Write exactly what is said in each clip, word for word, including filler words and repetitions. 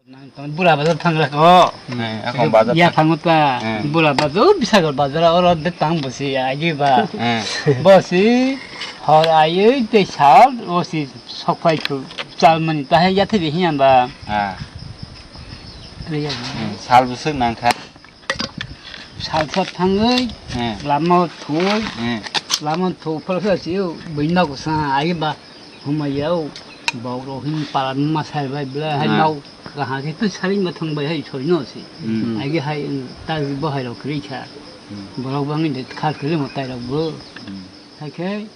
Nang tong bura bazar thang rwkha o. Eh, akhon bazar ya thang. Thango ta. Eh. Bura bazar, o Bisakhal bazar oro de tang bosi agi ba. Eh. Bosi hor ayui tei sal bosi sok phai khu chal mani ta hai ya thebe hiya ba. Ah. Re ya. Hmm, sal bwswk nang kha. Salsa thangwi, hmm, lama thwi, hmm, lama thwi phal khe si buino kwsa ai ba humai ya o bok rok hin para ma sai bai bla hai, hmm, nau kaham khe tu sari ma thang bai hai soi no si. Hmm. Ai ge hai ta bo hai rok kri kha. Hmm. Borok bangni de khar kri mo tai rok bo. Hmm. Hai khe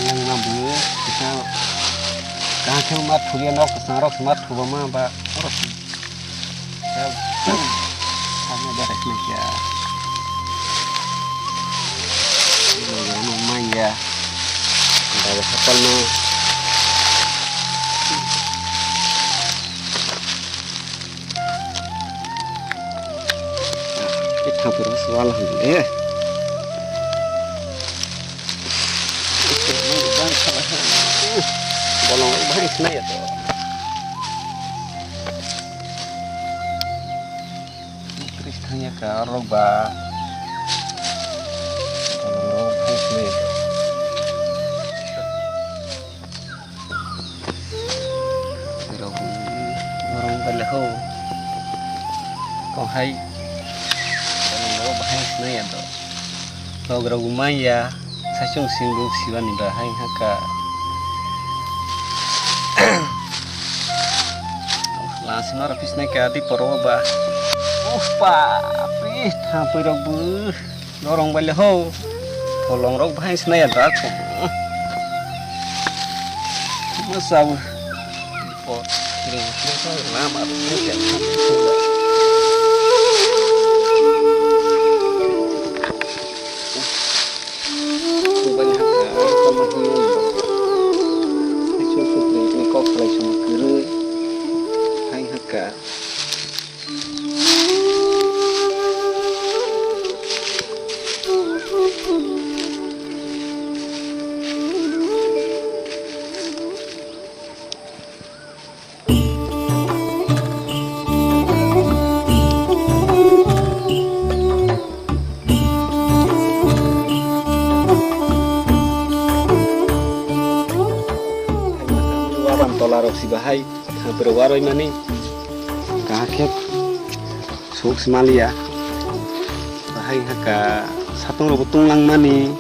Yang ma bu, kita kaham ma thuya nok, sarok ma thuba ma ba. Ano beres na kya? Ano manya. Dari hapal no. Kita terus walah eh. Bolong bahai sinai ya to. Tris thangya ka rok ba. Rok hai khlai. Rok, rok ba leho. Ko hai. Rok hai khlai ya do. Rok rok manya. Saichung singbu sibani ba hai haka. Lasima rok pisnai ka di poro ba. Uff pa, pri thampui rok bu. Norong bai le ho. Kolong rok bahai sinai ya da ko. Masa bu. Po, kiri, kiri, lama. Kubani haka, tamo hiyo. Aichung suprei ni kok khlai sung kwrwi. Hai haka. Waban tola rok si bahai, thampui rok waroi mani, kaham khe suk si maliya, bahai haka satung rok bo tunglang mani.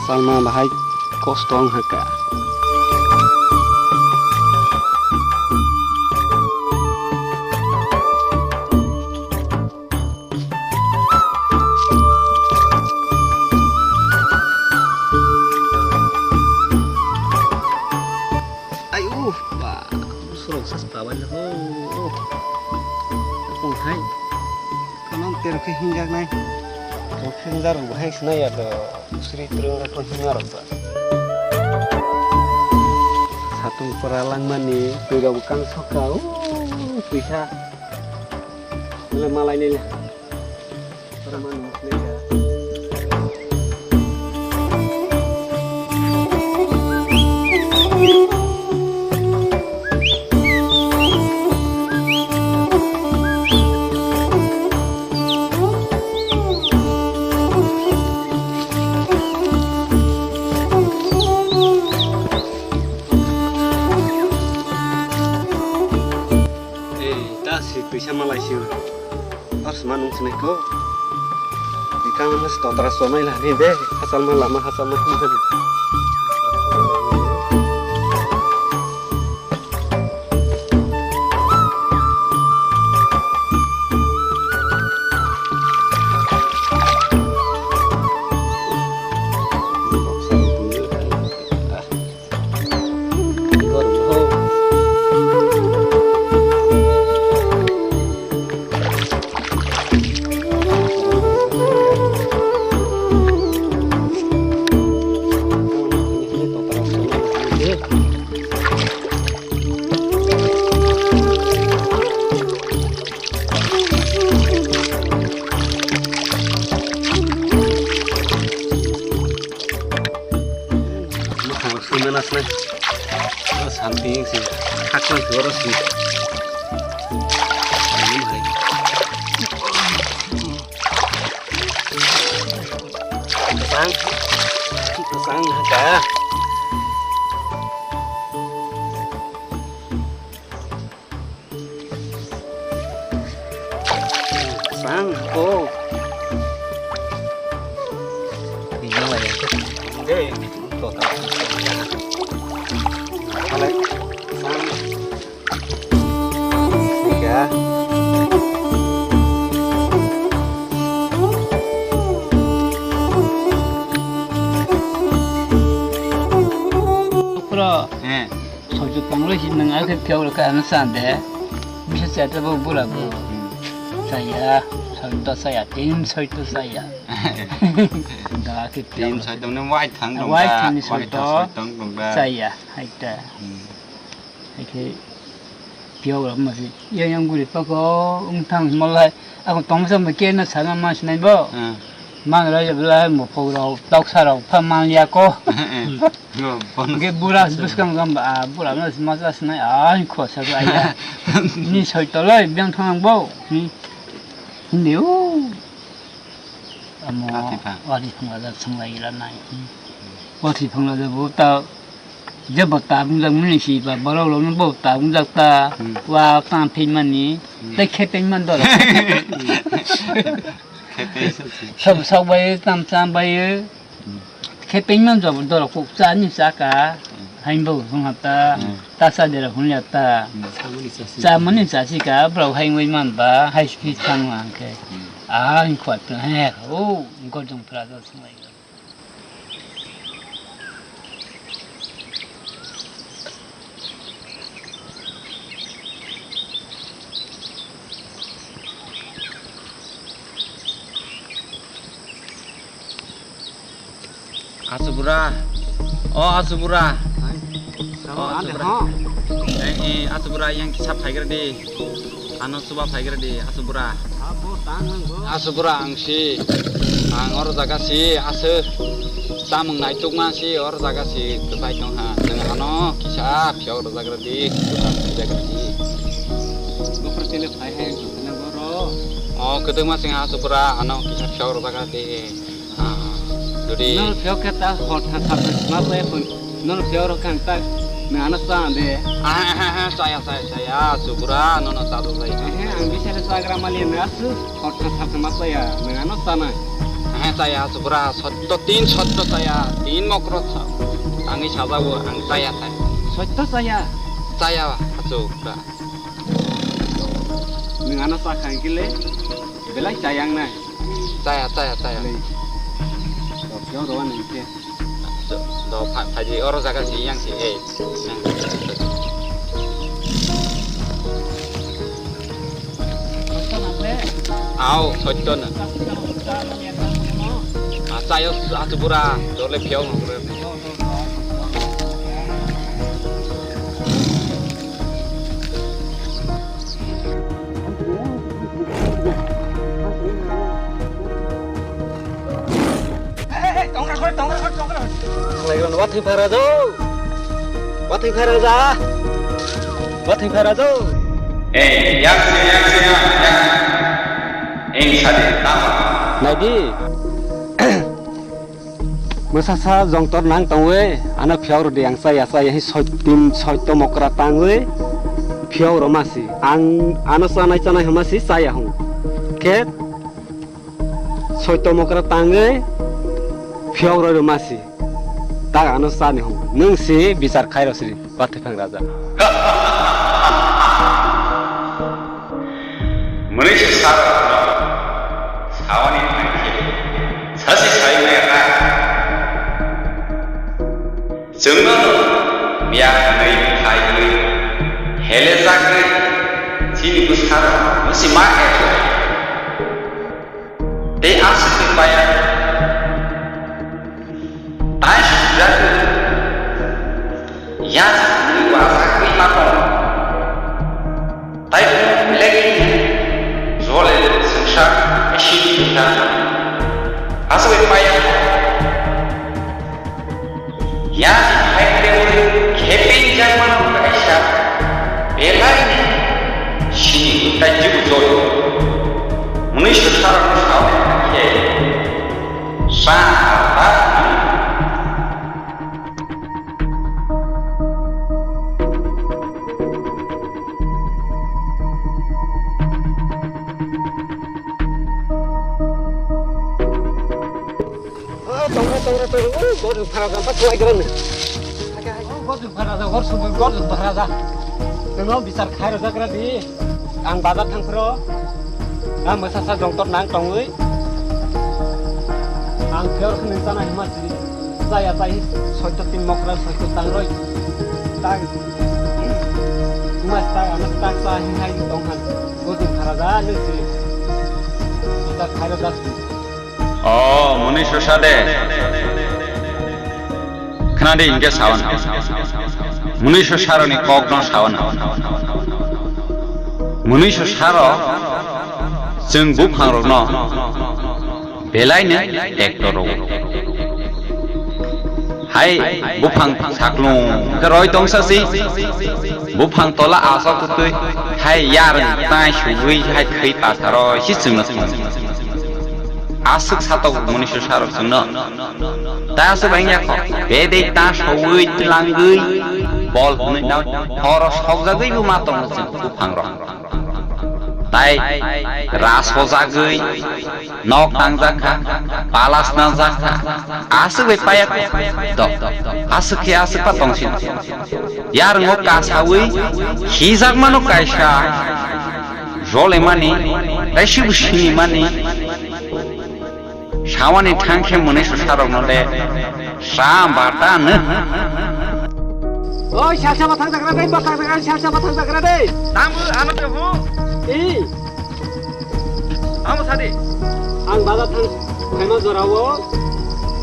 Salma bahai kosto wng haka. Ai uh, ba, surok sas pawan ho. Kung hai. Kanon ter khe hingjak nai. Kung hingjak rok bahai sinai ya do. Sri Trunga ko hinga rok ba. Satung pora langmani twi rok kang sokao. Twisa. Le malai nile. Pora manu nile. Ei, ta si twisa malai si. Ars ma nung sinai ko. Ikang mas totra somai la ni de. Hasal ma lama hasal ma. Koi tu oro si. Sang, sang ka. Sang ko. Ini lah ya. Deh, total. Alai, sang. Tiga. Pro. Eh. Soitu tanglo si nang ake piau ka ano sande. Bisa sete bo bura bo. Hmm. Saya, soitu saya, tim soitu saya. Da ke piau. Tim soitu ne wai thang dong da. Wai thang ni soitu. Wai thang soitu dong da. Saya, hai ta. Hmm. Eke piau rok ma si. Yang yang guri pako ung thang malai. Ako tongsa ma ke na sana ma sinai bo. Hmm. Mang rai bla mo pho rok, toksa rok pha man ya ko. Yo, bonus. Ge bura buskang gam ba, bura na ma sa sinai, ai kho sa ga ya. Ni soi to loi biang thang bo. Ni. Ni o. Amo. Ati pha. Ati pha la sung lai la nai. Ati pha la bo ta. Jebo tabung jak mani si ba, borok rok no bo tabung jak ta, hmm, wa tang phi mani, hmm, tei khe peng man doro. Khe peng sok si. Sok, sok bai, tam cham bai, hmm, khe peng man jabo doro kuk cha ni cha ka, hmm, hain bo hung ha ta, hmm, ta sa dera hun ya ta. Hmm. Cha mani cha si ka, bro hain wai man ba, hai si thang lang khe. Hmm. Ah, in kwat he, oh, gordon prado sung lai. Asubura. O Asubura. Hai. O Asubura. Hai. Eh, eh, Asubura yang kisap hai kira di. Ano suba phaigra di, asubura. Asubura ang si, ang oro jaga si, aswk chamung naitukma si, oro jaga si kwtai tongha. Nwng ano kisa phiyok rwjagra di, kwtal phaijagra di. Buphuru tele phai hai, kwthwna boro. O, kwtwkma sing asubura, ano kisa phiyok rwjagra di. Ah, dudi. Nono phiyok khe ta hor tha sap sap ma pai phun. Nono phiyok rok khe ang ta nang ano cha de. Ah, ah, ah, ah, chaya, chaya, chaya. Chubura, nono cha do chaya. Eh, ang bisale chagra mali nang asu hor tha sap sap ma chaya. Nang ano cha nai. Ah, chaya, chubura. Sotto tin sotto chaya. Tin mokro cha. Ang i sajago, ang chaya, chaya. Sotto chaya. Chaya, chubura. Nang ano cha kha ang kile. Belai chaya ang nai. Chaya, chaya, chaya. Belai. Rok yo ro nang khe. Do, do, pha-, phaidi oro jaga si yang si, eh. Au, sotto na. Ah, chayo, ah, chubura, dole phiyok. Khlaigrano watwi phai raja. Watwi phai raja. Watwi phai raja. Eh, yang se, yang se, yang, yang. Eh, sadi, tama. Naidi. Mwsasa jongtor nang tongwi, ano phiyok rwdi ang chaya chaya hi soi-, tin soito mokra tangwi phiyok rwma si. Ang ano chanai chanai hwnma si chaya hwn. Khe soito mokra tangwi phiyok rw rwma si. Tak ano chani hwn. Nwng si bichar khai rw sidi. Watwi phang raja. Mwnwi se sa rok no sawani thang khe sasi sai maya kha. Chwng no miya hwnwi phaiwi hele jagwi chini bwskango mwsima khe tei aswk ni paya tai sujak. Yang ni wasa kri ma tong. Tai belek ni jole sengsa esi ta. Aswk paya. Yang hai kre kheping jak ma kaisa. Mwnwi swsarokno saui khe sa ta. Ah, tongra, tongra, tongra. Oh, God, para, para, para, para, para. Godwin Bharaja, hor sumui Godwin Bharaja. Nwng bichar khai rwjak radi. Ang bazar thang phro. Ang mwsasa jongtor nang tongwi. Ang phiyor khwnwi chana hima siri. Chaya chai soito tin mokra soito tangroi. Tang. Mas tang ano tang sa hinhai tong han. Godwin Bharaja nung siri. Bichar khai rwjak. O mwnwi swsa de. Khna di, hinkhe sawan. Mwnwi swsarokni kokno sawan. Mwnwi swsarok chwng buphangrokno belaino tekto rwo. Hai buphang saklung khe roi tongsa si. Buphang tola asok tutwi hai yarwng tai sugwi hai khwi pasaro si chwngno thwng. Aswk satok mwnwi swsarok chwngno. Ta aswk bai wngya kho. Bedei ta sogwi tlangwi bol hwnwi na horo sokjagwibo ma tongo chwng buphangrok. Tai ras hojagwi nok tangjak kha, pala swnamjak kha. Aswk bai paya kho. Do. Aswk khe aswk pa tongsin. Yarwngo kasawi hijakmano kaisa jolemani, tai sibo sinimani. Sawani thang khe mwnwi swsarokno le sa bata hwno. Oi, salsa bathang jagra dei, bathang jagra, salsa bathang jagra dei. Nang bo ano te ho? I. Amo sadi. Ang bazar thang phaima jorao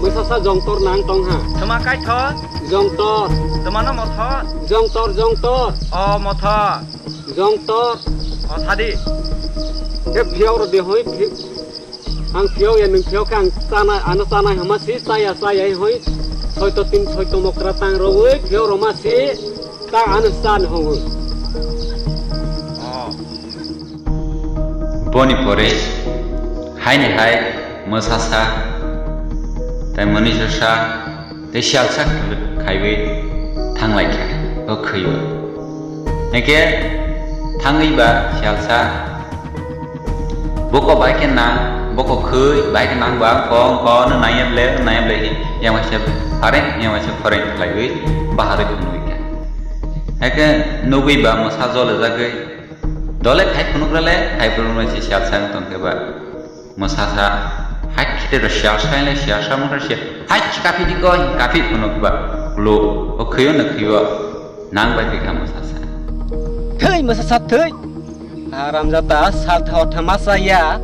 mwsasa jongtor nang tong ha. Thwma kaitho? Jongtor. Thwmano motho? Jongtor, jongtor. O motho. Jongtor. O sadi. Khe phiyok rw de hoi, phi-, ang phiyok ya, nwng phiyok khe ang chanai, ano chanai hama si, chaya, chaya hoi. Soito tin, soito mokra tang rwi, phiyok rw ma si, ta ano chan hoi. O. Boni pore, haini hai, mwsasa, tai mwnwi swsa, tei siyalsa khaiwi thanglaikha o khwio. Hwnkhe thangwi ba siyalsa boko bai khe nang, boko khwi bai khe nang ba kong kong no nangya ble nangya ble hi yang waisa phareng yang waisa phoreng khlaiwi baharwi phunukgwi kha. Hwnkhe nugwi ba mwsa jolojagwi dole khai phunukra le khai phunuknai se siyalsa wng tongkhe ba. Mwsasa hai khete rw siyarsa le siyarsa mokra se hai kaphidi ko kaphid phunuk ba klo o khwio no khwio nang bai kha mwsasa. Thwi mwsasa thwi. Haramjada sal tha otha masa ya.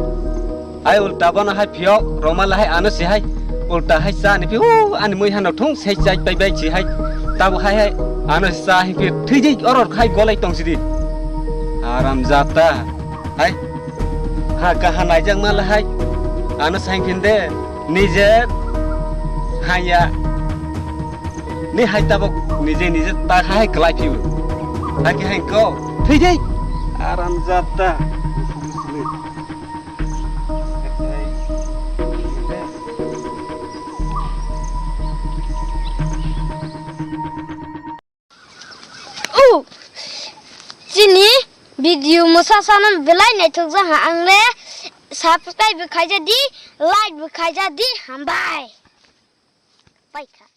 Hai ulta bono hai phiyok roma le hai ano se hai ulta hai cha ni phi hu ani mui hano thung se chai pai bai si hai tabo hai hai ano se cha hi phi thwi jai oror khai golai tong sidi. Haramjada. Hai. Ha kaha naijak ma le hai. Ano saing phin de. Nije. Haya. Ni hai tabok nije nije ta hai klai phiu. Hai ke hai ko. Thwi dei. Aram jata. Oh, chini video mwsasa no belai naithok jak ha ang le subscribe bo khaija di, like bo khaija di, hambai. Paikha.